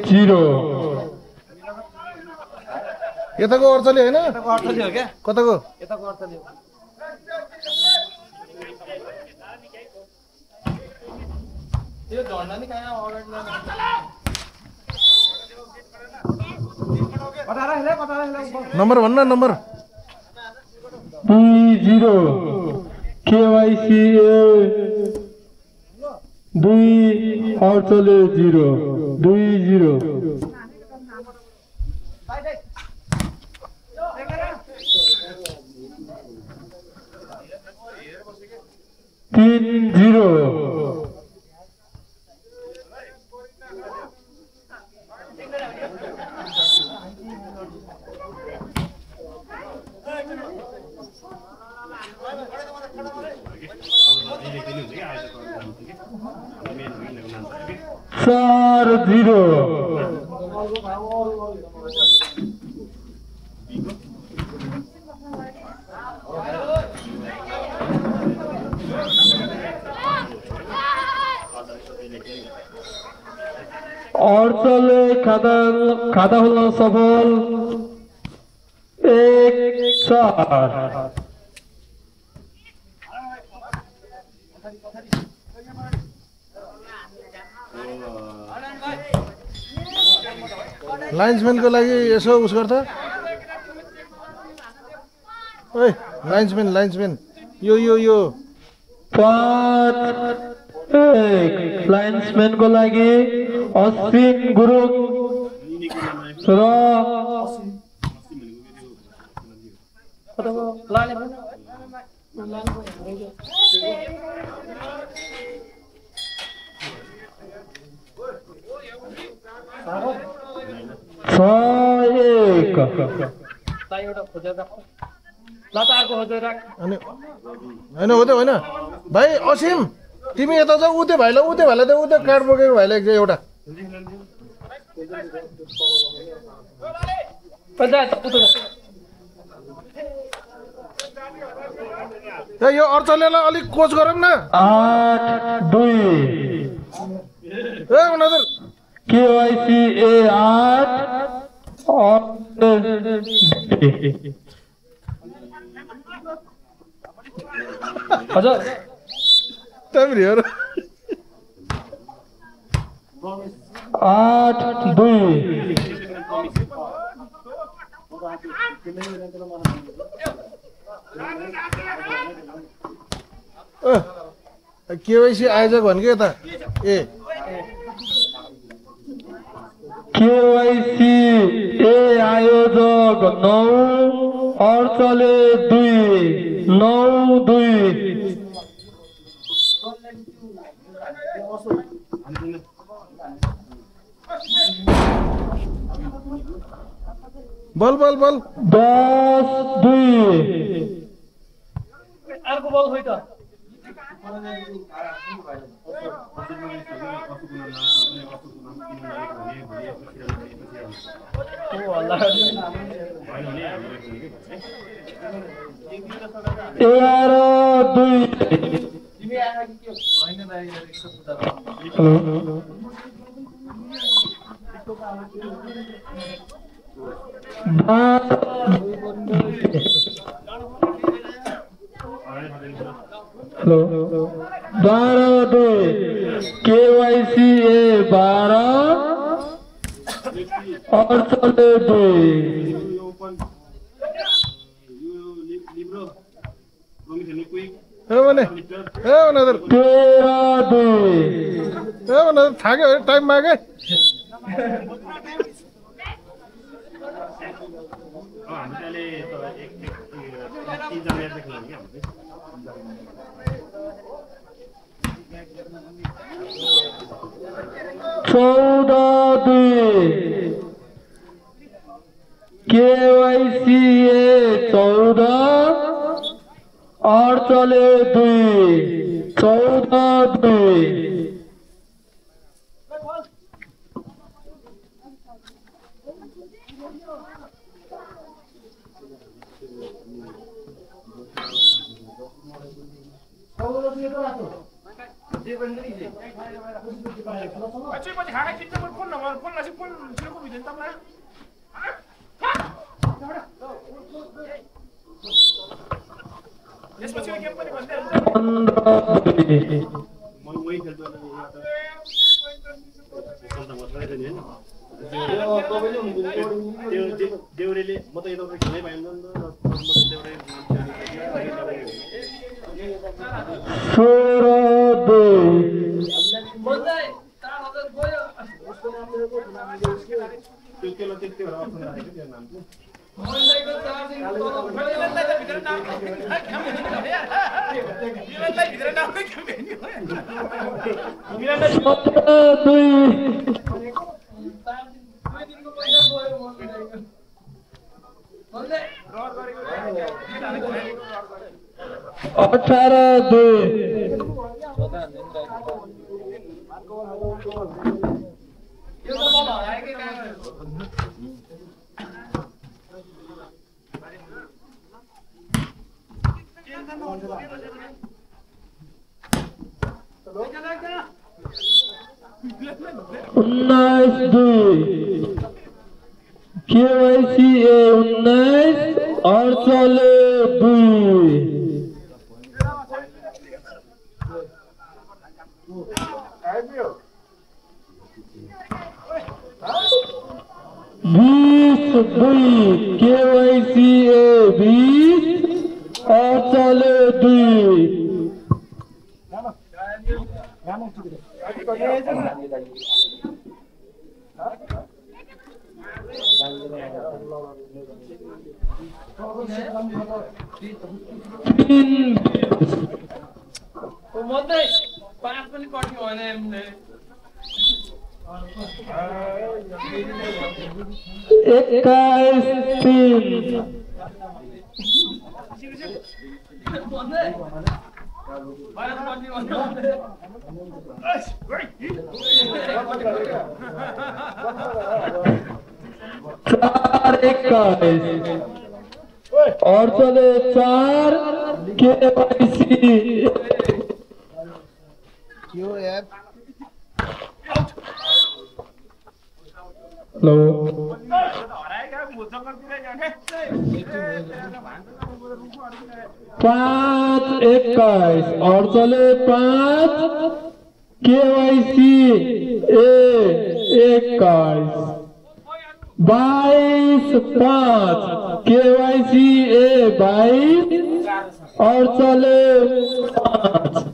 Zero यताको अर्थले हैन यताको अर्थले हो क्या कताको यताको अर्थले हो त्यो झन्डा नि कहाँ अगाडि नम्बर भन्न नम्बर जीरो केवाईसी दुई अर्थले जीरो 2-0 3-0 4-0 अर्थले खाता खोल्न सफल 1-4 लाइन्सम्यानको लागि यसो उस गर्छ ओइ लाइन्सम्यान यो 5-1 लाइन्सम्यानको लागि अश्विन गुरुङ र होइन होइन भाइ असिम तिमी यता जाऊ उते भाइलाई उते कार्ड बोकेको भाइलाई एउटा यो अर्चलेलाई अलिक कोच गरौँ न 8-2 ए उनीहरु केवाईसी 8 हजुर तमरी हो 8-2 केवाईसी आयोजक भनेको यता ए केवाईसी ए आयोजक 9 अर्चले 2 9-2 बल 10-2 अर्को बल खोइ त हेलो 12-2 केवाईसी 12 अर्चले 2 13-2 थाक्यो टाइम मागे केवाईसी 14 अर्चले 2 14-2 ए देउरेले म त यता खेलै पाइन्छ नि त KYC 19 और चले 2 KYC 20 और चले 2 और चले 4 KYC क्यों यार हेलो 5 21 और चले 5 KYC 21 22 5 KYC 22 और चले 5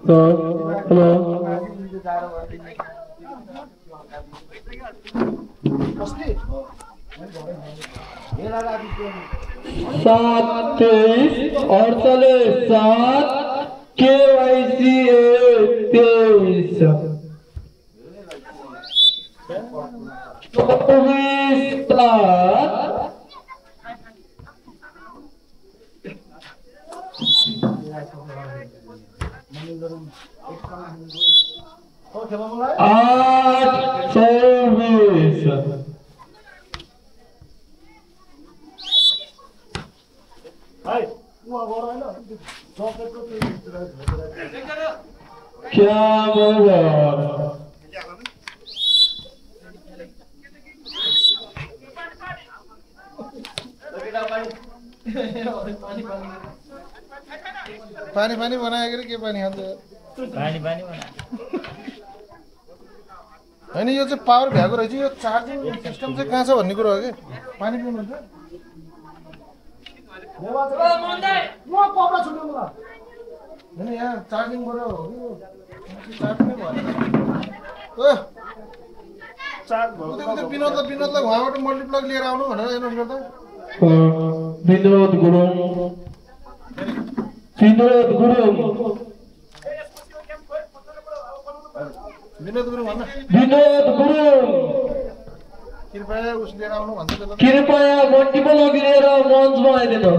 हेलो सात 23 और चले 7 KYC 23 24 8 24 क्या बोला पानी पानी बनायो के पानी खान्छ पानी पानी हैन यो चाहिँ पावर भ्याएको रहेछ यो चार्जिङ सिस्टम चाहिँ कहाँ छ भन्ने कुरा हो के पानी पिउनुहुन्छ हैन यहाँ चार्जिङबाट हो कि चार्ज नै भयो चार विनोदलाई उहाँबाट मल्टिप्लग लिएर आउनु भनेर एनाउन्स गर्दा विनोद गुरुङ विनोद गुरुङ भन्न विनोद गुरुङ कृपया उस लिएर आउनु भन्दै बेला कृपया मल्टिप्लग लिएर मञ्चमा आइदिनु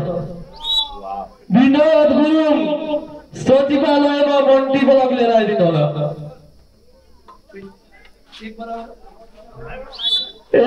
विनोद गुरुङ सचिवालयमा मल्टिप्लग लिएर आइदिनु होला 2-0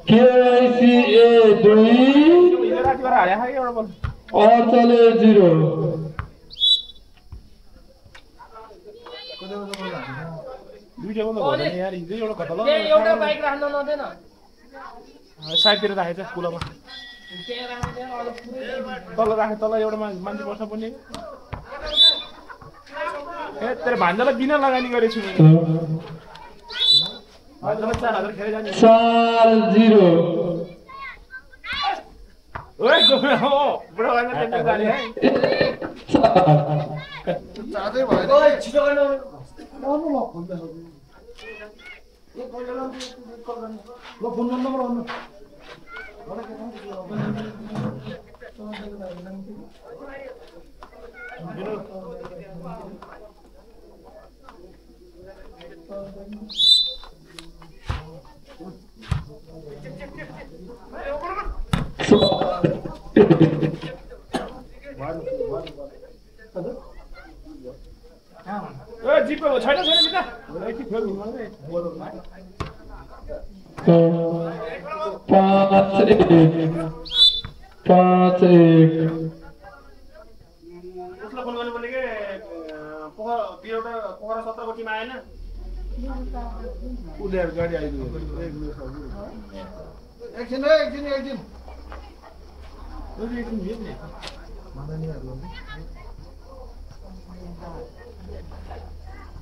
KICA 2 अर्चले 0 दुईटा बन्द भयो नि यार हिजो एउटा कता ल एउटा बाइक राख्न नदेन साइडतिर राखेछ कुलामा तल राखे तल एउटा मान्छे बस्न पर्ने ए तेरो भान्जालाई बिना लगानी गरेछु नि भान्जालाई 4000 खेरे जाने 4-0 ओए गोमे हो बडा गाडी टेन्सन गाडी है चाँदै भयो ओइ छिटो गर्न ल फोन नम्बर आउनु ए जिप छैन बिना यति फेल हुनु भने 5-1 उसलाई फोन गर्नु पर्ने के पोखरा 17 को टिम आएन उनीहरु गाडी आइदियो एकछिन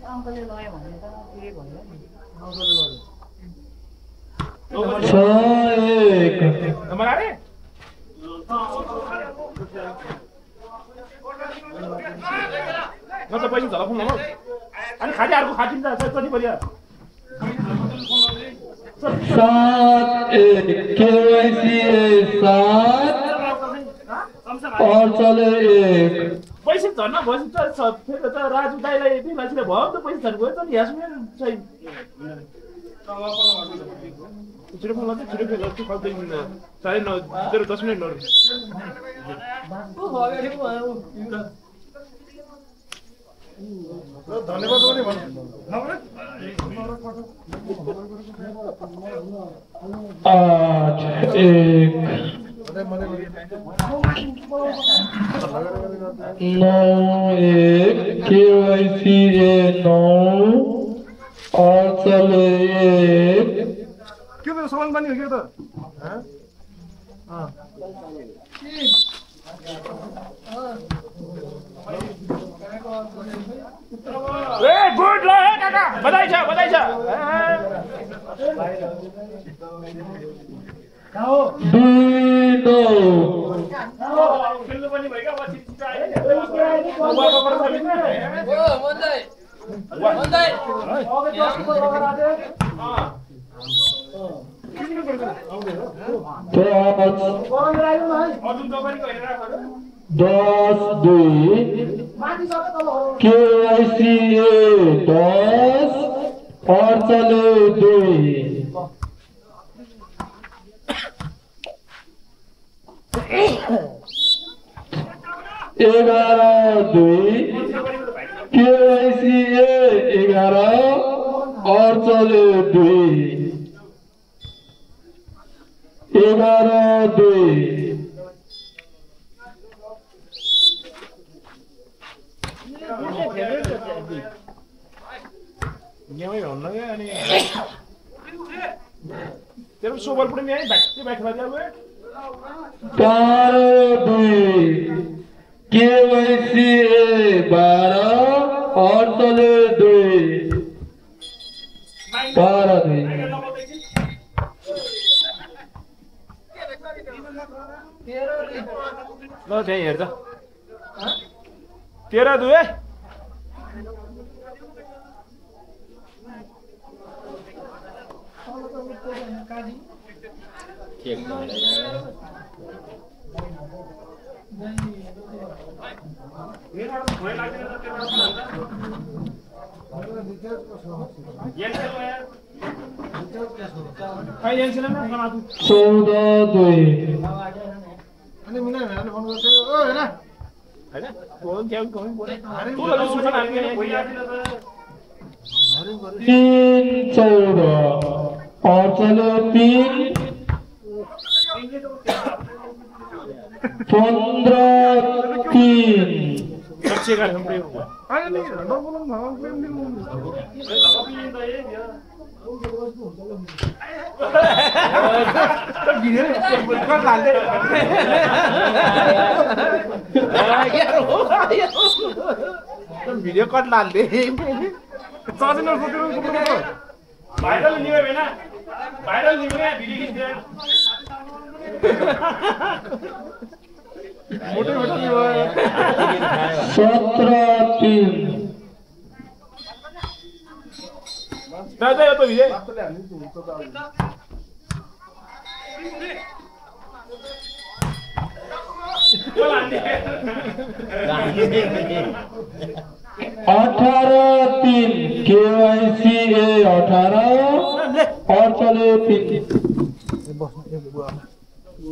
अङ्कलले लग्यो भने त के भयो छ एक नम्बर आरे न त पैसा झला फोन नम्बर अनि खाजाहरुको खाटिन्छ कति पर्यो 7-1 KICA 7 अर्चले 1 पैसा झर्न भएपछि त फेरि त राजु दाइलाई यति मान्छेले भयो त पैसा झर्नु भयो त नि यासमिन चाहिँ छिटो फोन गर्दै छिटो फेरि गर्छु खल्दै 10 मिनेट नरु धन्यवाद पनि भन्नु 9-1 KICA 9 अर्चले 1 के भयो सवाल पनि हो के त ए गुड ल हे काका बधाई छ खेल्नु पनि भयो क्या पछि दस 2 KICA 10 अर्चले 2 11-2 KICA 11 अर्चले 2 11-2 नेमै भन्नु के अनि तेरो सोबल पनि आइ ब्याक खेला दियो 12-2 KICA 12 अर्चले त्यही हेर्छ 13-2 अनि मिना हेर्न फोन गर्छ ओ हेर हैन फोन क्या कोही बोले तुला सुसन हामी तीन 14 और चले 3 15-3 सबसे का हम प्रेम हुआ अनि नि नबोलौँ भगवान प्रेम दिनु भिडियो कट लाल्दे भाइरल निवे बेना भाइरल निवे भिडियो खिच्दै मोटे मोटे 17-3 दादा यो त भिडियो $18-3 KYCA 18 और चले 3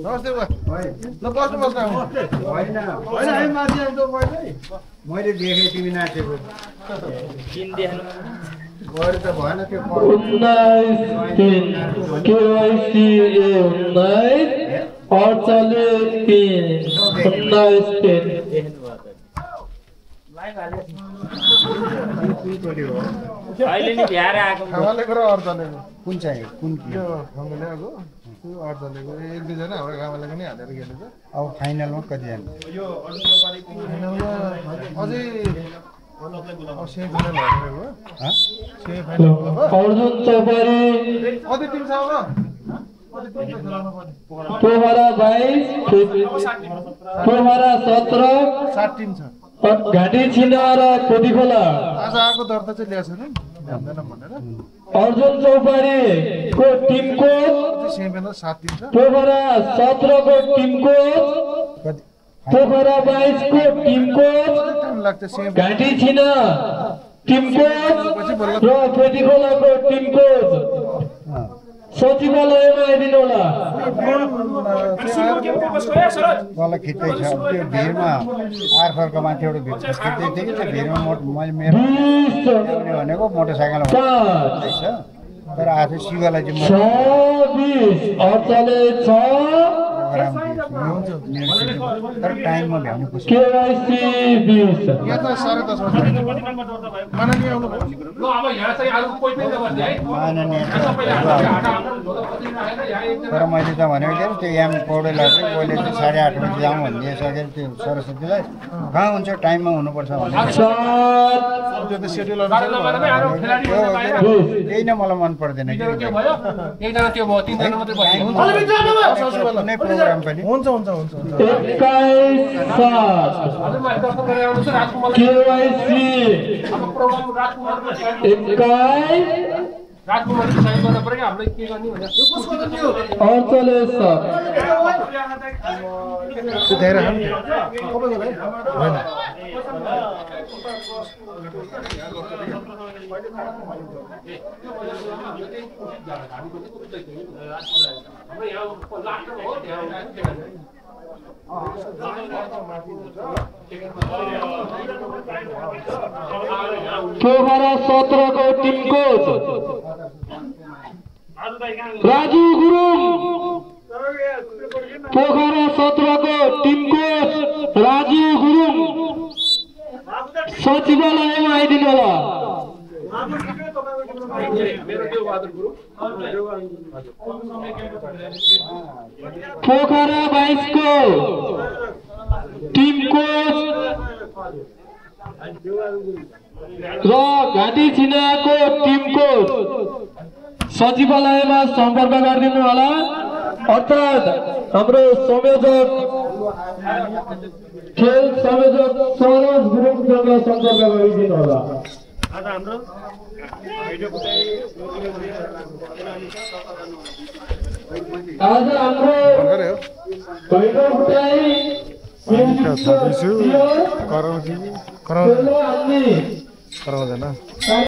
नमस्ते बुवा ल बस्नु होइन है माथि आउँछ मैले देखेँ तिमी नाचेको गएर त भएन त्यो 19-3 KYCA 19 और चले 3 19-3 अहिले नि भ्याएर आएको खामालेको र अर्जलेको कुन चाहिँ कुन यो खामाले आएको त्यो अर्जलेको एक दुईजना हाम्रो खामालेको नि हालेर खेलेछ अब फाइनलमा कति जान्छ फाइनलमा अझै सेमी फाइनल हालेको सेमी फाइनल अर्जुन चौपारी अझै टिम छ अब पोखरा 22 पोखरा 17 7 टिम छ घाटी छिना र कोटीखोला आज आएको दर्ता चाहिँ ल्याएको छैन भ्याउँदैन भनेर अर्जुन चौपारी को team coach semi final 7 team छ पोखरा 17 को टिम कोच कति पोखरा 22 को टिम कोच टाइम लाग्छ सेमी घाटी छिना टिम कोच र कोटीखोलाको टिम कोच सचिवालयमा आइदिनु होला मलाई खिच्दै छ त्यो भिडमा आर्फरको माथि एउटा भिड खिच्दै थियो कि त्यो भिडमा मैले मेरो ल्याउने भनेको मोटरसाइकलमा छ तर आज शिवलाई चाहिँ 26 अचले 6 तर टाइममा भ्याउनु पर्छ केवाइसी 20 यहाँ त 10:30 बजे माननीय आउनु भयो ल अब यहाँ चाहिँ अरु कोही पनि नबस्ने है माननीय तर मैले त भनेको थिएँ त्यो एम पौडेललाई चाहिँ पहिले चाहिँ 8:30 बजी जाउँ भनिदिइसकेर त्यो सरस्वतीलाई कहाँ हुन्छ टाइममा हुनुपर्छ भने 7 त्यो त सेड्युल त्यही नै मलाई मन पर्दैन कि त्यो भयो एकजना त्यो भयो तीनजना मात्रै बस्यो कुनै प्रोग्राम पनि हुन्छ हुन्छ हुन्छ 21 हजुर म दर्शन गरेर आउँछु राजकुमार केवाइसी अब प्रोग्राम राजकुमारको 21 राजकुमार साइन गर्न पर्यो हामीलाई के गर्ने भनेर यो कसको त त्यो अचले 7 त्यो धेरै हामी कपै गयो हैन हाम्रो यहाँ लास्ट हो त्यहाँ पोखरा 17 को टिम कोच राजु गुरुङ पोखरा 17 को टिम कोच राजु गुरुङ सचिवालयमा आइदिनु होला मेरो देव बहादुर गुरु पोखरा 22 को टिम कोच र घाटी छिनाको टिम कोच सचिवालयमा सम्पर्क गरिदिनु होला अर्थात् हाम्रो संयोजक खेल संयोजक सरोज गुरुङसँग सम्पर्क गरिदिनु होला। आज हाम्रो भर्खरै हो भैरव भुटाई कराउँदैन